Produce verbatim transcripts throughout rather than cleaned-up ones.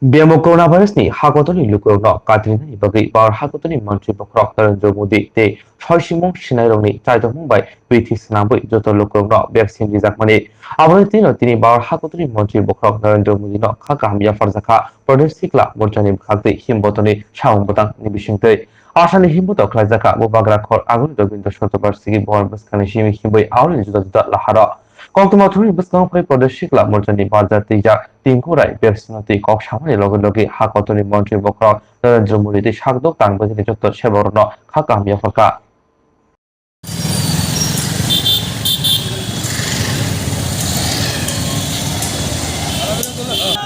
Biyamo coronavirus ni hakotorni lukurokno katrinani bagwi Bharat hakotorni montri bokhorok Narendra Modi tei soisimung sinairokni chaitokmung bai bithi swnamwi joto lukurokno vaccine rijakmani. Aboni twi no tini Bharat hakotorni montri bokhorok Narendra Modi no kha kaham yapharjakha Pradesh Sikla Morchani bwkhaktwi himbotorni samung bwtang ni bisingtwi. Asani himboto khlaijakha Bubagra khor Agoni Rabindra Chaturvedi bongni bwskangni simi himwi aoni juda juda laharo. Koktwma thumni bwskango phai Pradesh Sikla Morchani barja twijak Tinku Rai Bebsino twi kok samani loge loge ha kotorni montri bokhorok Narendra Modi tei sakdok tang bagini joto sebakrokno kha kaham yapharkha.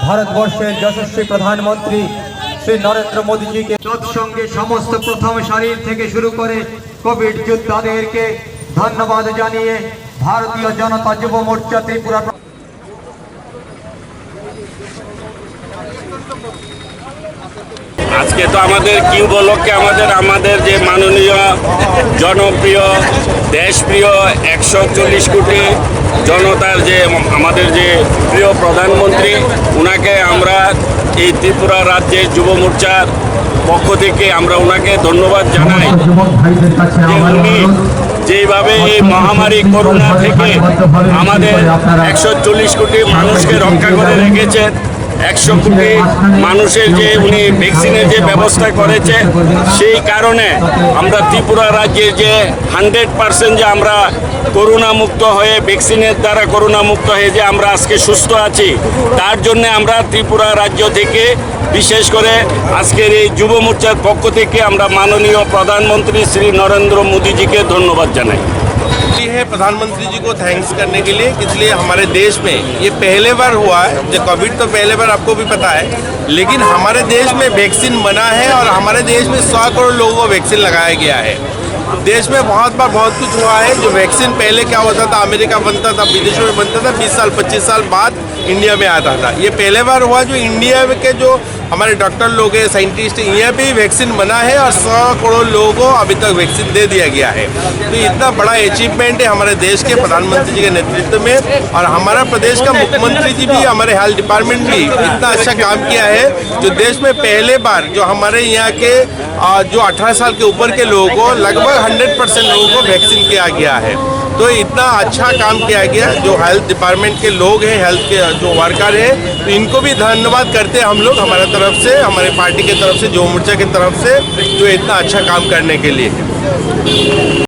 ভারতবর্ষের যশস্বী প্রধানমন্ত্রী শ্রী নরেন্দ্র মোদীজিকে তৎসঙ্গে সমস্ত প্রথম সারির থেকে শুরু করে কোভিড যোদ্ধাদেরকে ধন্যবাদ জানিয়ে ভারতীয় জনতা যুব মোর্চা ত্রিপুরা আজকে তো আমাদের কি উপলক্ষে আমাদের, আমাদের যে মাননীয় জনপ্রিয় দেশপ্রিয় একশো চল্লিশ কোটি জনতার যে আমাদের যে প্রিয় প্রধানমন্ত্রী, ওনাকে আমরা এই ত্রিপুরা রাজ্যের যুব মোর্চার পক্ষ থেকে আমরা ওনাকে ধন্যবাদ জানাই যে উনি যেইভাবে এই মহামারী করোনা থেকে আমাদের একশো চল্লিশ কোটি মানুষকে রক্ষা করে রেখেছেন, একশো কোটি মানুষের যে উনি ভ্যাকসিনের যে ব্যবস্থা করেছে, সেই কারণে আমরা ত্রিপুরা রাজ্যে যে হান্ড্রেড পার্সেন্ট যে আমরা করোনা মুক্ত হয়ে, ভ্যাকসিনের দ্বারা করোনা মুক্ত হয়ে যে আমরা আজকে সুস্থ আছি, তার জন্য আমরা ত্রিপুরা রাজ্য থেকে বিশেষ করে আজকের এই যুব মোর্চার পক্ষ থেকে আমরা মাননীয় প্রধানমন্ত্রী শ্রী নরেন্দ্র মোদীজিকে ধন্যবাদ জানাই। ये है प्रधानमंत्री जी को थैंक्स करने के लिए, इसलिए हमारे देश में ये पहले बार हुआ है। जो कोविड तो पहले बार आपको भी पता है, लेकिन हमारे देश में वैक्सीन बना है और हमारे देश में सौ करोड़ लोगों को वैक्सीन लगाया गया है। देश में बहुत बार बहुत कुछ हुआ है। जो वैक्सीन पहले क्या होता था, अमेरिका बनता था, विदेशों में बनता था, बीस साल पच्चीस साल बाद इंडिया में आता था। ये पहले बार हुआ जो इंडिया में के जो हमारे डॉक्टर लोग हैं, साइंटिस्ट हैं, यहाँ पे ही वैक्सीन बना है और सौ करोड़ लोगों को अभी तक वैक्सीन दे दिया गया है। तो इतना बड़ा अचीवमेंट है हमारे देश के प्रधानमंत्री जी के नेतृत्व में। और हमारा प्रदेश का मुख्यमंत्री जी भी, हमारे हेल्थ डिपार्टमेंट भी इतना अच्छा काम किया है, जो देश में पहले बार जो हमारे यहाँ के, आ, जो अठारह साल के ऊपर के लोगों को, लगभग हंड्रेड परसेंट लोगों को वैक्सीन किया गया है। तो इतना अच्छा काम किया गया, जो हेल्थ डिपार्टमेंट के लोग हैं, हेल्थ के जो वर्कर हैं, तो इनको भी धन्यवाद करते हैं हम लोग हमारे तरफ से, हमारे पार्टी के तरफ से, युवा मोर्चा की तरफ से, जो इतना अच्छा काम करने के लिए।